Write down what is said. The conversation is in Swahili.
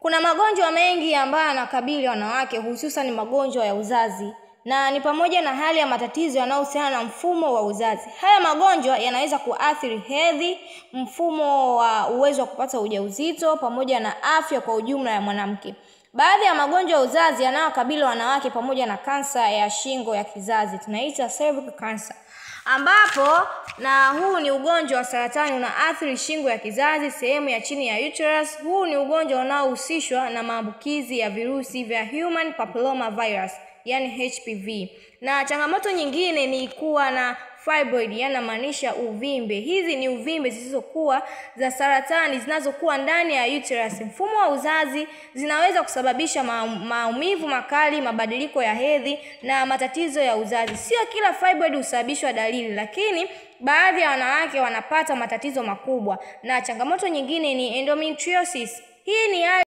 Kuna magonjwa mengi ambayo yanakabili wanawake, hususan magonjwa ya uzazi, na ni pamoja na hali ya matatizo yanayohusiana na mfumo wa uzazi. Haya magonjwa yanaweza kuathiri hedhi, mfumo wa uwezo wa kupata ujauzito, pamoja na afya kwa ujumla ya mwanamke. Baadhi ya magonjwa ya uzazi yanayokabili wanawake pamoja na kansa ya shingo ya kizazi, tunaita cervical cancer, ambapo na huu ni ugonjwa wa saratani unaathiri shingo ya kizazi, sehemu ya chini ya uterus. Huu ni ugonjwa unaohusishwa na maambukizi ya virusi vya human papilloma virus, yani HPV. Na changamoto nyingine ni kuwa na fibroid, yanamaanisha uvimbe. Hizi ni uvimbe zisizokuwa za saratani zinazokuwa ndani ya uterus, mfumo wa uzazi, zinaweza kusababisha maumivu makali, mabadiliko ya hedhi na matatizo ya uzazi. Sio kila fibroid husababishwa dalili, lakini baadhi ya wanawake wanapata matatizo makubwa. Na changamoto nyingine ni endometriosis. Hii ni hali